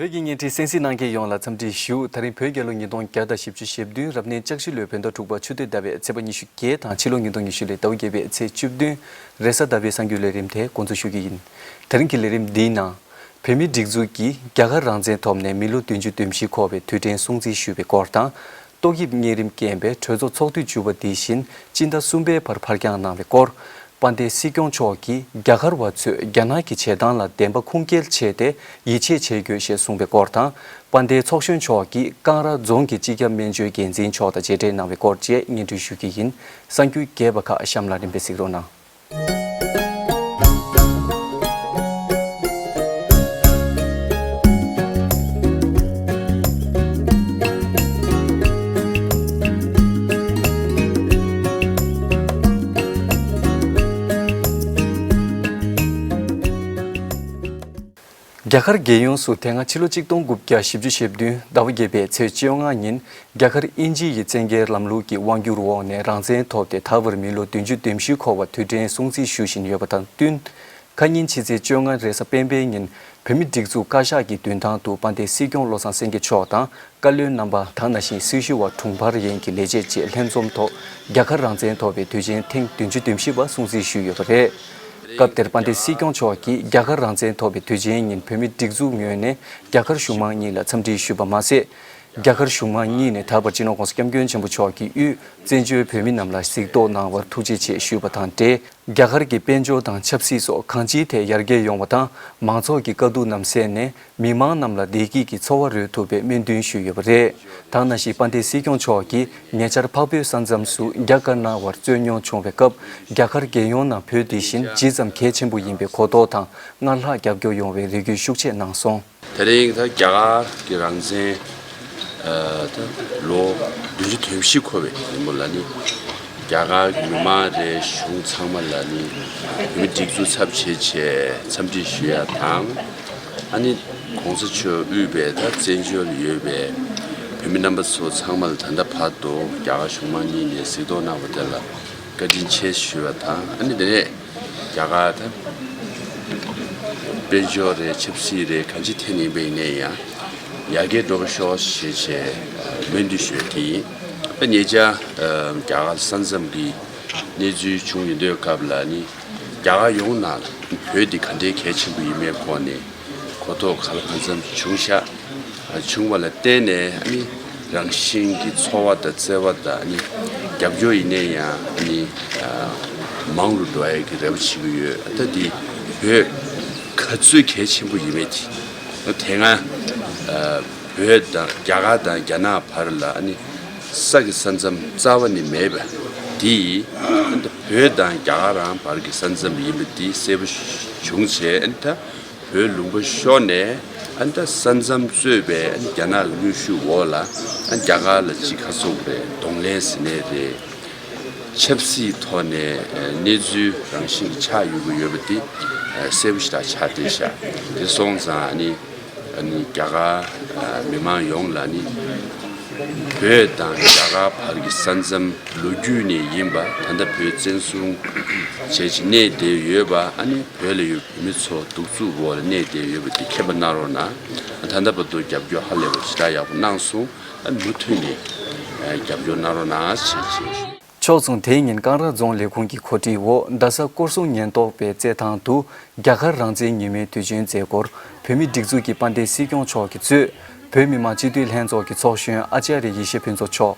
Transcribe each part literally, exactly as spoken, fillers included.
བོད་ཀྱི་བརྙན་འཕྲིན་གསན་གཟིགས་གནང་མཁན་ཡོངས་ལ་འཚམས་འདྲི་ཞུ། ད་རིང་བོད་རྒྱལ་ལོ་ཉིས་སྟོང་བརྒྱ་དང་བཞི་བཅུ་ཞེ་བདུན་རབ་གནས་ལྕགས་བཞི་ལོའི་བོད་ཟླ་དྲུག་པ་ཆུ་སྟོད་ཟླ་བའི་ཚེས་པ་ཉི་ཤུ་བརྒྱད་དང་ཕྱི་ལོ་ཉིས་སྟོང་ཉི་ཤུ་ལོའི་ཟླ་བ་བརྒྱད་པའི་ཚེས་བཅུ་བདུན། རེས་གཟའ་ཟླ་བའི་གསར་འགྱུར་ལས་རིམ་དེ་འགོ་འཛུགས་ཞུ་གི་ཡིན། དེ་རིང་གི་ལས་རིམ་འདིའི་ནང་། བོད་མིའི་སྒྲིག་འཛུགས་ཀྱིས་རྒྱ་གར་རང་བཙན་ཐོབ་ནས་མི་ལོ་བདུན་ཅུ་དོན་བཞི་འཁོར་བའི་དུས་དྲན་སྲུང་བརྩི་ཞུས་པའི་སྐོར་དང་། ཏོག་དབྱིབས་གཉན་རིམས་རྐྱེན་པས་གྲོས་ཚོགས་ཚོགས་དུས་བཅུ་པ་འདི་བཞིན་སྤྱི་ཟླ་གསུམ་པའི་བར་ཕར་འགྱངས་གནང་བའི་སྐོར། དཔལ་ལྡན་སྲིད་སྐྱོང་མཆོག་གིས་རྒྱ་གར་བ་ཚོས་རྒྱ་ནག་གི་བྱེད་སྟངས་ལ་བདེན་པ་ཁུངས་སྐྱེལ་བྱས་ཏེ་ཡིད་ཆེས་བྱེད་དགོས་ཞེས་གསུངས་པའི་སྐོར་དང་། དཔལ་ལྡན་ཚོགས་གཞོན་མཆོག་གིས་ཀང་ར་རྫོང་གི་སྤྱི་ཁྱབ་སྨན་བཅོས་འགན་འཛིན་མཆོག་དང་མཇལ་འཕྲད་གནང་བའི་སྐོར་བཅས་སྙན་སྒྲོན་ཞུ་གི་ཡིན། གསར་འགྱུར་རྒྱས་པ་ཁག་གཤམ་ལ་རིམ་པས་གཟིགས་རོགས་གནང་། རྒྱ་གར་རྒྱལ་ཡོངས་སུ་དེ་སྔ་ཕྱི་ལོ་གཅིག་སྟོང་དགུ་བརྒྱ་བཞི་བཅུ་ཞེ་བདུན་ཟླ་བ་བརྒྱད་པའི་ཚེས་བཅོ་ལྔ་ཉིན་རྒྱ་གར་དབྱིན་ཇི་ཡི་བཙན་རྒྱལ་ལམ་ལུགས་ཀྱི་དབང་བསྒྱུར་འོག་ནས་རང་བཙན་ཐོབ་སྟེ་ད་བར་མི་ལོ་བདུན་ཅུ་དོན་བཞི་འཁོར་བ་དུས་དྲན་སྲུང་བརྩི་ཞུ་བཞིན་ཡོད་པ་དང་བསྟུན། ཁ་ཉིན་ཕྱི་ཚེས་བཅོ་ལྔ་རེས་གཟའ་སྤེན་པའི་ཉིན་བོད་མི་སྒྲིག་འཛུགས་བཀའ་ཤག་གི་མདུན་ཐང་དུ་དཔལ་ལྡན་སྲིད་སྐྱོང་བློ་བཟང་སེང་གེ་མཆོག་དང་། བཀའ་བློན་རྣམ་པ་དང་ནང་བཞིན་སྲི་ཞུ་བ་དྲུང་འཕར་ཡན་གྱི་ལས་བྱེད་བཅས་ལྷན་འཛོམས་ཐོག་རྒྱ་གར་རང་བཙན་ཐོབ་པའི་དུས་ཆེན་ཐེངས་བདུན་ཅུ་དོན་བཞི་པ་སྲུང་བརྩི་ཞུས་ཡོད་པ་རེད། སྐབས་དེར་དཔལ་ལྡན་སྲིད་སྐྱོང་མཆོག་གིས་རྒྱ་གར་རང་བཙན་ཐོབ་པའི་དུས་ཆེན་ཉིན་བོད་མི་སྒྲིག་འཛུགས་ངོས་ནས་རྒྱ་གར་གཞུང་མང་གཉིས་ལ་འཚམས་འདྲི་ཞུས་པ་མ་ཟད། རྒྱ་གར་གཞུང་མང་གཉིས་ནས་ད་བར་སྤྱི་ནོར་༸གོང་ས་༸སྐྱབས་མགོན་ཆེན་པོ་མཆོག་གི་དབུས་བཙན་བྱོལ་བོད་མི་རྣམས་ལ་གཟིགས་རྟོག་གནང་བར་ཐུགས་རྗེ་ཆེ་ཞུས་པ་དང་འབྲེལ། རྒྱ་གར་གྱི་དཔལ་འབྱོར་དང་ཆབ་སྲིད་སོགས་གང་ཅིའི་ཐད་ཡར་རྒྱས་ཡོང་བ་དང་། མང་ཚོགས་ཀྱི་དཀའ་སྡུག་རྣམས་སེལ་ནས། མི་མང་རྣམས་ལ་བདེ་སྐྱིད་ཀྱི་འཚོ་བ་རོལ་ཐུབ་པའི་སྨོན་འདུན་ཞུས་ཡོད་པ་རེད། དེ་ནང་བཞིན་དཔལ་ལྡན་སྲིད་སྐྱོང་མཆོག་གིས་ཉེ་ཆར་འཕགས་བོད་ས་མཚམས་སུ་རྒྱ་དཀར་ནག་དབར་རྩོད་རྙོག་བྱུང་བའི་སྐབས། རྒྱ་གར་རྒྱལ་ཡོངས་ནང་བོད་འདི་བཞིན་ཇི་ཙམ་གལ་ཆེན་པོ་ཡིན་པའི་གོ་རྟོགས་དང་སྔར་ལྷག་རྒྱབ་སྐྱོར་ཡོང་བའི་རེ་སྐུལ་ཤུགས་ཆེ་གནང་སོང་། དེ་རིང་ད་རྒྱ་གར་གྱི་རང་བཙན་ཨ་ད་ལོ་བདུན་ཅུ་དོན་བཞི་འཁོར་བའི་ཉིན་མོ་ལ་ནི། རྒྱ་གར་གྱི་མི་མང་རེད། གཞུང་ཚང་མ་ལ་ནི་བོད་མི་སྒྲིག་འཛུགས་ཚབ་བྱེད་བྱས་འཚམས་འདྲི་ཞུ་ཡ་དང་། ཨ་ནི་༸གོང་ས་མཆོག་དབུས་པའི་ད་བཙན་བྱོལ་ལ་ཡོད་པའི་བོད་མི་རྣམ་པ་ཚོ་ཚང་མ་ལ་ད་ལྟ་བར་དུ་རྒྱ་གར་གཞུང་མང་གཉིས་ནས་གཟིགས་རྟོག་གནང་བ་དེ་ལ་བཀའ་དྲིན་ཆེ་ཞུ་བ་དང་། ཨ་ནི་དེ་ནས་རྒྱ་གར་ད་དཔལ་འབྱོར་རེད། ཆབ་སྲིད་རེད། གང་ཅི་ཐད་ནས་ཡིན་པ་ཡིན་ནའི་ཡང་ཡར་རྒྱས་འགྲོ་གི་ཤོག་ཞེས་བྱས་སྨོན་འདུན་ཞུ་ཡ་དེ་ཡིན། ད་ཉེ་ཆར་རྒྱ་གར་ས་མཚམས་ཀྱི་གནས་ཚུལ་བྱུང་ཡོད་དུས་སྐབས་ལ་ནི། རྒྱ་གར་ཡོངས་ནང་བོད་འདི་ག་འདྲའི་གལ་ཆེན་པོ་ཡིན་མིན་སྐོར་ནས་གོ་རྟོགས་གང་ལ་གང་འཚམ་བྱུང་ཤག་བྱུང་བ་ལ་བརྟེན་ནས་ཨ་ནི་རང་བཞིན་གྱི་ཚོར་བ་དང་བརྩེ་བ་དང་ཨ་ནི་རྒྱབ་སྐྱོར་ཡིན་ནའི་ཡང་ཨ་ནི་མང་རུ་འགྲོ་ཡ་གི་རེ་བ་བྱེད་ཀྱི་ཡོད། ད་འདི་བོད་ག་ཚོད་གལ་ཆེན་པོ་ཡིན་མིན་དེ་དེ་སྔ་བོད་དང་རྒྱ་གར་དང་རྒྱ་ནག་བར་ལ་ཨ་ནི་ས་གི་ས་མཚམས་རྩ་བ་ནས་མེད་པ་འདི་ཨ་ནི་བོད་དང་རྒྱ་གར་རང་བར་གྱི་ས་མཚམས་ཡིན་པ་འདི་གསལ་པོ་བྱུང་བྱས། ཨ་ནི་ད་བོད་ལུང་པ་ཤོར་ནས་ཨ་ནི་ད་ས་མཚམས་གཙོས་པའི་ཨ་ནི་རྒྱ་ནག་གི་གནོན་ཤུགས་འོག་ལ་ཨ་ནི་རྒྱ་གར་ལ་ཅིག་ག་ཚོད་རེད། གདོང་ལེན་ཟེར་ནའི་རེད། ཆབ་སྲིད་ཐོག་ནས་གནས་ཚུལ་རང་བཞིན་གྱི་ཆགས་ཡོང་གི་ཡོད་པ་འདི་གསལ་པོ་ཞེ་དྲག་ཆགས་བསྡད་ཤག་དེ་སོང་ཙང་ཨ་ནི། ཨ་ནི་རྒྱ་གར་ཨ་མི་མང་ཡོངས་ལ་ནི་བོད་དང་རྒྱ་གར་བར་གྱི་ས་མཚམས་ལོ་རྒྱུས་ནས་ཡིན་པ། ད་ལྟ་བོད་བཙན་བཟུང་བྱས་ཀྱི་གནས་བསྡད་ཡོད་པ། ཨ་ནི་བོད་ལ་ཡོད་བོད་མི་ཚོ་གདུག་རྩུབ་འོག་ལ་གནས་བསྡད་ཡོད་པ་དེ་མཁྱེན་པ་གནང་རོགས་གནང་། ད་ལྟ་བར་དུ་རྒྱབ་སྐྱོར་ཧ་ལས་པ་ཞེ་དྲག་ཡག་པོ་གནང་སོང་། ཨ་ནི་མུ་མཐུད་ནས་ཨ་རྒྱབ་སྐྱོར་གནང་རོགས་གནང་ཞེས་བྱས་ཞུ། ཕྱོགས་མཚུངས། དེ་ཉིན་ཀང་ར་རྫོང་ལས་ཁུངས་ཀྱི་གོ་སྒྲིག་འོག་རྡ་ས་སྐོར་སྲུང་ཉེན་རྟོག་པའི་རྩེད་ཐང་དུ་རྒྱ་གར་རང་བཙན་ཉིན་མོའི་དུས་ཆེན་མཛད་སྒོར་བོད་མིའི་སྒྲིག་འཛུགས་ཀྱི་དཔལ་ལྡན་སྲིད་སྐྱོང་མཆོག་གིས་གཙོས་བོད་མི་མང་སྤྱི་འཐུས་ལྷན་ཚོགས་ཀྱི་ཚོགས་གཞོན་ཨ་ཙརྱ་ཡེ་ཤེས་ཕུན་ཚོགས་མཆོག་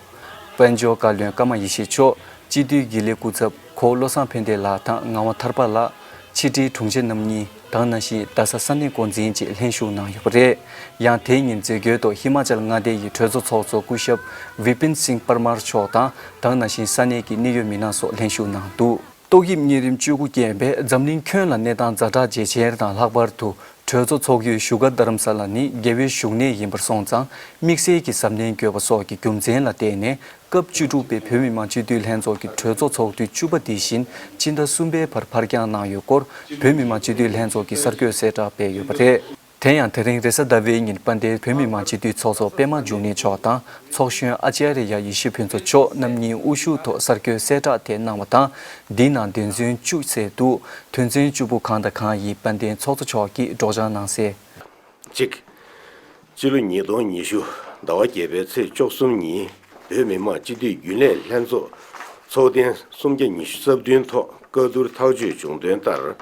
དཔལ་འབྱོར་བཀའ་བློན་ཀརྨ་ཡེ་ཤེས་མཆོག་སྤྱི་འཐུས་དགེ་ལེགས་སྐུ་ཚབ་གོང་བློ་བཟང་ཕན་བདེ་ལགས་དང་ངག་དབང་ཐར་པ་ལགས། ཕྱི་དྲིལ་དྲུང་ཆེ་རྣམ་གཉིས་དང་ནང་བཞིན་རྡ་ས་ས་གནས་འགོ་འཛིན་བཅས་ལྷན་ཞུགས་གནང་ཡོད་པ་རེད། ཡང་དེ་ཉིན་མཛད་སྒོའི་ཐོག་ཧི་མ་ཅལ་མངའ་སྡེ་ཡི་གྲོས་ཚོགས་ཚོགས་གཙོ་སྐུ་ཞབས་བི་པིན་སིང་པར་མར་མཆོག་དང་། དེ་ནང་བཞིན་ས་གནས་ཀྱི་གནད་ཡོད་མི་སྣ་སོགས་ལྷན་ཞུགས་གནང་འདུག་ཏོག་དབྱིབས་གཉན་རིམས་བཅུ་དགུ་རྐྱེན་པས་འཛམ་གླིང་ཁྱོན་ལ་གནས་སྟངས་ཛ་དྲག་ཇེ་ཆེར་དང་ལྷག་པར་དུ་གྲོས་ཚོགས་ཚོགས་ཡུལ་བཞུགས་སྒར་རྡ་རམ་ས་ལ་ནི་རྒྱལ་བའི་བཞུགས་གནས་ཡིན་པར་སོང་ཙང་། དམིགས་བསལ་གྱི་གཟབ་ནན་དགོས་པ་སོགས་ཀྱི་རྒྱུ་མཚན་ལ་བརྟེན་ནས། སྐབས་བཅུ་དྲུག་པའི་བོད་མི་མང་སྤྱི་འཐུས་ལྷན་ཚོགས་ཀྱི་གྲོས་ཚོགས་ཚོགས་དུས་བཅུ་པ་འདི་བཞིན་སྤྱི་ཟླ་གསུམ་པའི་བར་ཕར་འགྱངས་གནང་ཡོད་སྐོར་བོད་མི་མང་སྤྱི་འཐུས་ལྷན་ཚོགས་ཀྱིས་གསར་འགོད་གསལ་བསྒྲགས་སྤེལ་ཡོད་པ་རེད། དེ་ཡང་དེ་རིང་རེས་གཟའ་ཟླ་བའི་ཉིན་དཔལ་ལྡན་བོད་མི་མང་སྤྱི་འཐུས་ཚོགས་གཙོ་པད་མ་འབྱུང་གནས་མཆོག་དང་ཚོགས་གཞོན་ཨ་ཙརྱ་ཡེ་ཤེས་ཕུན་ཚོགས་མཆོག་རྣམ་གཉིས་དབུ་བཞུགས་ཐོག་གསར་འགོད་གསལ་བསྒྲགས་དེ་གནང་བ་དང་། འདི་ནང་དོན་ཚན་བཅུ་གསལ་འདུག་དོན་ཚན་བཅུ་པོ་གང་དང་གང་ཡིན་དཔལ་ལྡན་ཚོགས་གཙོ་མཆོག་གིས་སྒྲོག་སྦྱང་གནང་གསལ། གཅིག་སྤྱི་ལོ་ཉིས་སྟོང་ཉི་ཤུ་ཟླ་བ་བརྒྱད་པའི་ཚེས་བཅུ་གསུམ་ཉིན་བོད་མི་མང་སྤྱི་འཐུས་རྒྱུན་ལས་ལྷན་ཚོགས་ཚོགས་ཐེངས་སུམ་བརྒྱ་ཉི་ཤུ་རྩ་བདུན་ཐོག་བཀའ་བསྡུར་ཐག་གཅོད་བྱུང་དོན་ལྟར།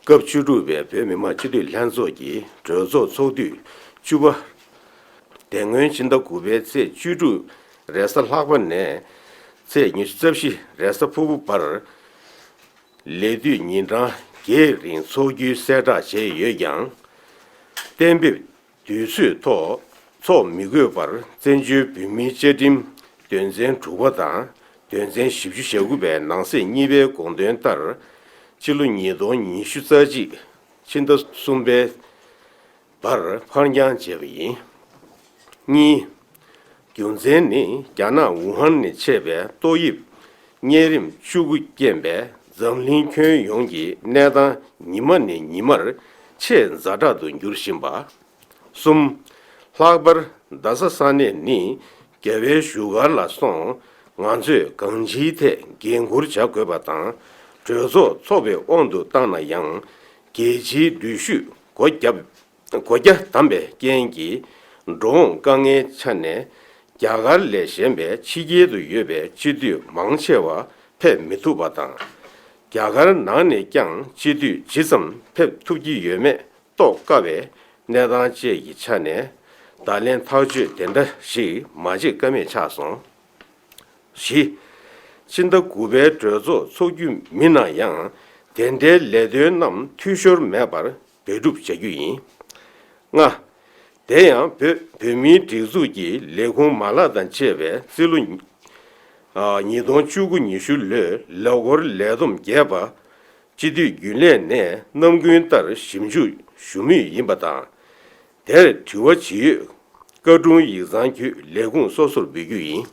སྐབས་བཅུ་དྲུག་པའི་བོད་མི་མང་སྤྱི་འཐུས་ལྷན་ཚོགས་ཀྱི་གྲོས་ཚོགས་ཚོགས་དུས་བཅུ་པ། དེ་སྔོན་ཕྱི་ཟླ་དགུ་པའི་ཚེས་བཅུ་དྲུག་རེས་གཟའ་ལྷག་པ་ནས་ཚེས་ཉི་ཤུ་རྩ་བཞི་རེས་གཟའ་ཕུར་བུ་བར་ལས་དུས་ཉིན་གྲངས་བརྒྱད་རིང་འཚོགས་རྒྱུའི་གསལ་བསྒྲགས་བྱས་ཡོད་ཀྱང་། གཏན་འབེབས་དུས་ཚོད་ཐོག་འཚོགས་མི་དགོས་པར་བཙན་བྱོལ་བོད་མིའི་བཅའ་ཁྲིམས་དོན་ཚན་དྲུག་པ་དང་དོན་ཚན་བཞི་བཅུ་ཞེ་དགུ་པའི་ནང་གསེས་གཉིས་པའི་དགོངས་དོན་ལྟར། སྤྱི་ལོ་ཉིས་སྟོང་ཉི་ཤུ་རྩ་གཅིག་ཕྱི་ཟླ་གསུམ་པའི་བར་ཕར་འགྱངས་བྱས་པ་ཡིན། གཉིས། རྒྱུ་མཚན་ནི་རྒྱ་ནག་ཝུ་ཧན་ནས་མཆེད་པའི་ཏོག་དབྱིབས་གཉན་རིམས་བཅུ་དགུ་རྐྱེན་པས་འཛམ་གླིང་ཁྱོན་ཡོངས་ཀྱི་གནས་སྟངས་ཉི་མ་ནས་ཉི་མར་ཆེས་ཛ་དྲག་ཏུ་འགྱུར་བཞིན་པ། གསུམ། ལྷག་པར་རྡ་ས་ས་གནས་ནི་རྒྱལ་བའི་བཞུགས་སྒར་ལ་སོང་། ང་ཚོས་གང་ཅིའི་ཐད་འགན་འཁུར་བྱ་དགོས་པ་དང་། གྲོས་ཚོགས་འཚོགས་པའི་དབང་དུ་བཏང་ན་ཡང་། རྒྱལ་སྤྱིའི་འགྲུལ་བཞུད་སྒོ་བརྒྱབ། སྒོ་རྒྱ་བསྡམས་པའི་རྐྱེན་གྱིས། འགྲོ་འོང་དཀའ་ངལ་ཆ་ནས། རྒྱ་གར་ལས་གཞན་པའི་ཕྱི་རྒྱལ་དུ་ཡོད་པའི་སྤྱི་འཐུས་མང་ཆེ་བ་ཕེབས་མི་ཐུབ་པ་དང་། རྒྱ་གར་ནང་ནས་ཀྱང་སྤྱི་འཐུས་ཇི་ཙམ་ཕེབས་ཐུབ་ཀྱི་ཡོད་མེད་རྟོགས་དཀའ་བའི་གནས་སྟངས་བཅས་ཀྱི་ཆ་ནས། བརྡ་ལན་ཐག་གཅོད་དེ་འདྲ་ཞིག་མ་བྱེད་ཀ་མེད་ཆགས་སོང་། བཞི། ཕྱི་ཟླ་དགུ་པའི་གྲོས་ཚོགས་འཚོགས་རྒྱུ་མིན་ན་ཡང་། དེ་འདྲའི་ལས་དོན་རྣམས་འཐུས་ཤོར་མེད་པར་འབད་སྒྲུབ་བྱ་རྒྱུ་ཡིན། ལྔ། དེ་ཡང་བོད་བོད་མིའི་སྒྲིག་འཛུགས་ཀྱི་ལས་ཁུངས་མ་ལག་དང་བཅས་པའི་རྩིས་ལོ་ཉི་ཨ་ཉིས་སྟོང་བཅུ་དགུ་ཉི་ཤུ་ལོའི་ལོ་འཁོར་ལས་བསྡོམས་རྒྱས་པ་སྤྱི་འཐུས་རྒྱུན་ལས་ནས་རྣམ་ཀུན་ལྟར་ཞིབ་འཇུག་ཞུ་མུས་ཡིན་པ་དང་། དེར་དྲི་བ་ཇི་ཡོད་བཀའ་དྲུང་ཡིག་ཚང་བརྒྱུད་ལས་ཁུངས་སོ་སོར་འབུལ་རྒྱུ་ཡིན།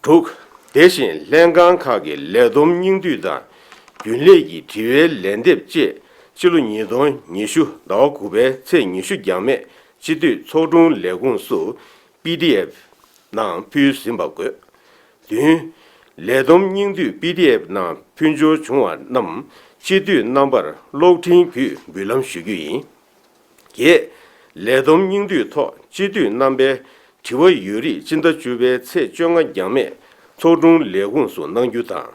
དྲུག་དེ་བཞིན་ལྷན་ཁང་ཁག་གི་ལས་བསྡོམས་སྙིང་བསྡུས་དང་རྒྱུན་ལས་ཀྱི་དྲི་བའི་ལན་འདེབས་བཅས་སྤྱི་ལོ་ཉིས་སྟོང་ཉི་ཤུ་ཟླ་བ་དགུ་པའི་ཚེས་ཉི་ཤུ་འགྱངས་མེད་སྤྱི་འཐུས་ཚོགས་དྲུང་ལས་ཁུངས་སུ་པི་ཌི་ཨེཕ་ནང་ཕུལ་ཟིན་པ་དགོས། བདུན། ལས་བསྡོམས་སྙིང་བསྡུས་པི་ཌི་ཨེཕ་ནང་ཕུལ་འབྱོར་བྱུང་བ་རྣམས་སྤྱི་འཐུས་རྣམ་པར་གློག་འཕྲིན་བརྒྱུད་འབུལ་ལམ་ཞུ་རྒྱུ་ཡིན། བརྒྱད། ལས་བསྡོམས་སྙིང་བསྡུས་ཐོག་སྤྱི་འཐུས་རྣམ་པའི་དྲི་བ་ཡོད་རིགས་སྤྱི་ཟླ་བཅུ་པའི་ཚེས་བཅོ་ལྔ་འགྱངས་མེད་ཚོགས་དྲུང་ལས་ཁུངས་སུ་གནང་རྒྱུ་དང་།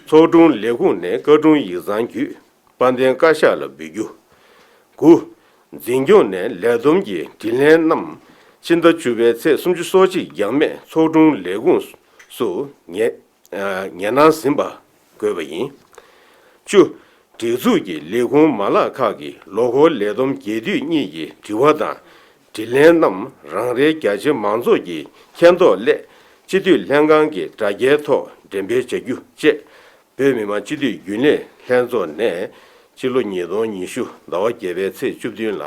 ཚོགས་དྲུང་ལས་ཁུངས་ནས་བཀའ་དྲུང་ཡིག་ཚང་བརྒྱུད་དཔལ་ལྡན་བཀའ་ཤག་ལ་འབུལ་རྒྱུ། དགུ། འཛིན་སྐྱོང་ནས་ལས་བསྡོམས་ཀྱི་དྲིས་ལན་རྣམས་སྤྱི་ཟླ་བཅུ་པའི་ཚེས་སུམ་ཅུ་སོ་གཅིག་འགྱངས་མེད་ཚོགས་དྲུང་ལས་ཁུངས་སུ་ངེས་ངེས་གནང་ཟིན་པ་དགོས་པ་ཡིན། བཅུ། སྒྲིག་འཛུགས་ཀྱི་ལས་ཁུངས་མ་ལག་ཁག་གི་ལོ་འཁོར་ལས་བསྡོམས་རྒྱས་བསྡུས་གཉིས་ཀྱི་དྲི་བ་དང་དྲིས་ལན་རྣམས་རང་རེའི་རྒྱ་ཆེ་མང་ཚོགས་ཀྱི་མཁྱེན་རྟོགས་སླད་སྤྱི་འཐུས་ལྷན་ཁང་གི་དྲ་རྒྱའི་ཐོག་འགྲེམས་སྤེལ་བྱ་རྒྱུ་བཅས་བོད་མི་མང་སྤྱི་འཐུས་རྒྱུན་ལས་ལྷན་ཚོགས་ནས་སྤྱི་ལོ་ཉིས་སྟོང་ཉི་ཤུ་ཟླ་བ་བརྒྱད་པའི་ཚེས་བཅུ་བདུན་ལ།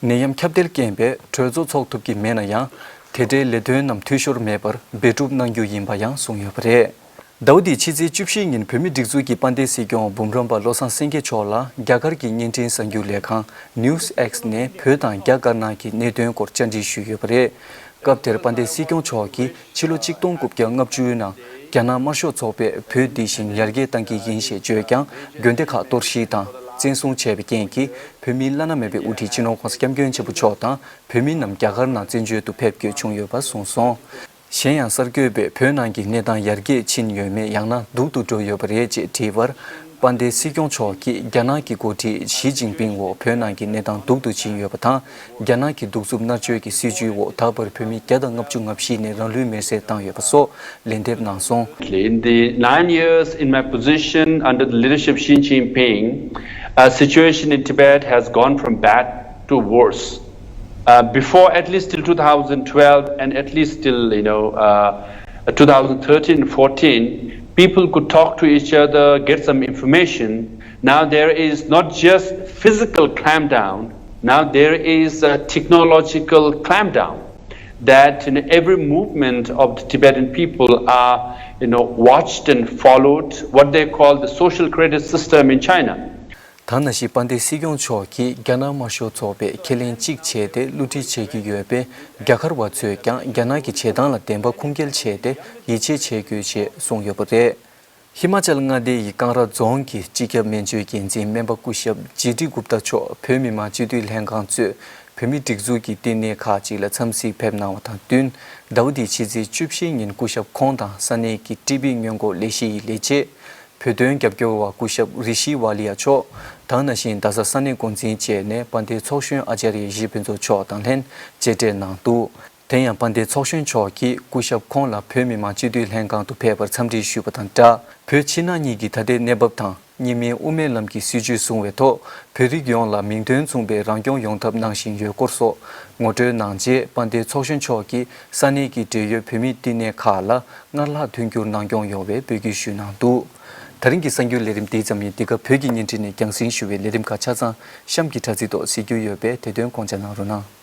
ནད་ཡམས་ཁྱབ་གདལ་རྐྱེན་པས་གྲོས་ཚོགས་འཚོགས་ཐུབ་ཀྱི་མེད་ན་ཡང་། དེ་འབྲེལ་ལས་དོན་རྣམས་འཐུས་ཤོར་མེད་པར་འབད་སྒྲུབ་གནང་རྒྱུ་ཡིན་པ་ཡང་གསུངས་ཡོད་པ་རེད། ཟླ་བ་འདིའི་ཕྱི་ཚེས་བཅུ་བཞི་ཉིན་བོད་མིའི་སྒྲིག་འཛུགས་ཀྱི་དཔལ་ལྡན་སྲིད་སྐྱོང་འབུམ་རམས་པ་བློ་བཟང་སེང་གེ་མཆོག་ལ་རྒྱ་གར་གྱི་བརྙན་འཕྲིན་གསར་འགྱུར་ལས་ཁང་News X ནས་བོད་དང་རྒྱ་དཀར་ནག་གི་གནད་དོན་སྐོར་བཅར་འདྲི་ཞུས་ཡོད་པ་རེད། སྐབས་དེར་དཔལ་ལྡན་སྲིད་སྐྱོང་མཆོག་གིས་ཕྱི་ལོ་གཅིག་སྟོང་དགུ་བརྒྱ་ལྔ་བཅུའི་ནང་རྒྱ་ནག་དམར་ཤོག་ཚོགས་པས་བོད་འདི་བཞིན་ཡར་རྒྱས་གཏང་གི་ཡིན་ཞེས་བརྗོད་ཀྱང་། དགོན་སྡེ་ཁག་གཏོར་བཤིག་དང་བཙན་བཟུང་བྱས་པའི་རྐྱེན་གྱིས། བོད་མིའི་བླ་ན་མེད་པའི་དབུ་ཁྲིད་སྤྱི་ནོར་༧གོང་ས་༧སྐྱབས་མགོན་ཆེན་པོ་མཆོག་དང་བོད་མི་རྣམས་རྒྱ་གར་ནང་བཙན་བྱོལ་དུ་ཕེབས་དགོས་བྱུང་ཡོད་པ་གསུངས་སོང་། གཞན་ཡང་གསར་འགོད་པས་བོད་ནང་གི་གནས་སྟངས་ཡར་རྒྱས་ཕྱིན་ཡོད་མེད། ཡང་ན་སྡུག་ཏུ་འགྲོ་ཡོད་པ་རེད་ཅེས་དྲིས་པར། དཔལ་ལྡན་སྲིད་སྐྱོང་མཆོག་གིས་རྒྱ་ནག་གི་འགོ་ཁྲིད་ཞི་ཅིན་ཕིང་འོག་བོད་ནང་གི་གནས་སྟངས་སྡུག་ཏུ་ཕྱིན་ཡོད་པ་དང་། རྒྱ་ནག་གི་གདུག་རྩུབ་མནར་གཅོད་ཀྱི་སྲིད་བྱུས་འོག་ད་བར་བོད་མི་བརྒྱ་དང་ལྔ་བཅུ་ང་བཞི་ནས་རང་ལུས་མེར་སྲེག་བཏང་ཡོད་པ་སོགས་ལན་འདེབས་གནང་སོང་། In the nine years in my position under the leadership of Xi Jinping, uh, situation in Tibet has gone from bad to worse. Uh, before, at least till two thousand twelve and at least till, you know, uh, two thousand thirteen and fourteen, people could talk to each other, get some information. Now there is not just physical clampdown, now there is a technological clampdown that, you know, every movement of the Tibetan people are, you know, watched and followed, what they call the social credit system in China. ད་ནང་བཞིན་དཔལ་ལྡན་སྲིད་སྐྱོང་མཆོག་གིས་རྒྱ་ནག་དམར་ཤོག་ཚོགས་པས་ཁས་ལེན་གཅིག་བྱས་ཏེ་བསླུ་བྲིད་བྱེད་ཀྱི་ཡོད་པས། རྒྱ་གར་བ་ཚོས་ཀྱང་རྒྱ་ནག་གི་བྱེད་སྟངས་ལ་བདེན་པ་ཁུངས་སྐྱེལ་བྱས་ཏེ་ཡིད་ཆེས་བྱེད་དགོས་ཞེས་གསུངས་ཡོད་པ་རེད། ཧི་མ་ཅལ་མངའ་སྡེ་ཡི་ཀང་ར་རྫོང་གི་སྤྱི་ཁྱབ་སྨན་བཅོས་འགན་འཛིན་སྨན་པ་སྐུ་ཞབས་ཇི་ཏི་གུབ་ཏ་མཆོག་བོད་མི་མང་སྤྱི་འཐུས་ལྷན་ཁང་གཙོས་ བོད་མིའི་སྒྲིག་འཛུགས་ཀྱི་བསྟི་གནས་ཁག་ཅིག་ལ་འཚམས་གཟིགས་ཕེབས་གནང་བ་དང་བསྟུན། ཟླ་བ་འདིའི་ཕྱི་ཚེས་བཅུ་བཞི་ཉིན་སྐུ་ཞབས་ཁོང་དང་ས་གནས་ཀྱི་ཀྲི་པི་སྔོན་འགོག་ལས་གཞི་ཡི་ལས་བྱེད། བོད་དོན་རྒྱབ་སྐྱོར་བ་སྐུ་ཞབས་རི་ཤི་ཝ་ལི་ཡ་མཆོག་དང་། ནང་བཞིན་རྡ་ས་ས་གནས་འགོ་འཛིན་བཅས་ནས་དཔལ་ལྡན་ཚོགས་གཞོན་ཨ་ཅཱརྱ་ཡེ་ཤེས་ཕུན་ཚོགས་མཆོག་དང་ལྷན་མཇལ་འཕྲད་གནང་འདུག་དེ་ཡང་དཔལ་ལྡན་ཚོགས་གཞོན་མཆོག་གིས་སྐུ་ཞབས་ཁོང་ལ་བོད་མི་མང་སྤྱི་འཐུས་ལྷན་ཁང་དུ་ཕེབས་པར་འཚམས་འདྲི་ཞུས་པ་དང་སྦྲགས། བོད་ཕྱི་ནང་གཉིས་ཀྱི་ད་ལྟའི་གནས་བབ་དང་། གཉིས་སྨན་དབུ་མའི་ལམ་གྱི་སྲིད་བྱུས་བཟུང་བའི་ཐོག་བོད་རིགས་ཡོངས་ལ་མིང་དོན་མཚུངས་པའི་རང་སྐྱོང་ཡོང་ཐབས་གནང་བཞིན་ཡོད་སྐོར་སོགས་ངོ་སྤྲོད་གནང་རྗེས། དཔལ་ལྡན་ཚོགས་གཞོན་མཆོག་གིས་ས་གནས་ཀྱི་འབྲེལ་ཡོད་བོད་མིའི་བསྟི་གནས་ཁག་ལ་སྔར་ལྷག་མཐུན་འགྱུར་གནང་སྐྱོང་ཡོང་བའི་འབོད་སྐུལ་ཞུས་གནང་འདུག་ད་རིང་གི་གསར་འགྱུར་ལས་རིམ་འདི་ཙམ་ཡིན། འདི་ག་བོད་ཀྱི་བརྙན་འཕྲིན་ནས་རྒྱང་སྲིང་ཞུ་བའི་ལས་རིམ་ཁག་ཆ་ཚང་གཤམ་གྱི་དྲ་ཚིགས་ཐོག་གཟིགས་རྒྱུ་ཡོད་པས། དེ་དོན་དགོངས་འཇགས་གནང་རོགས་གནང་།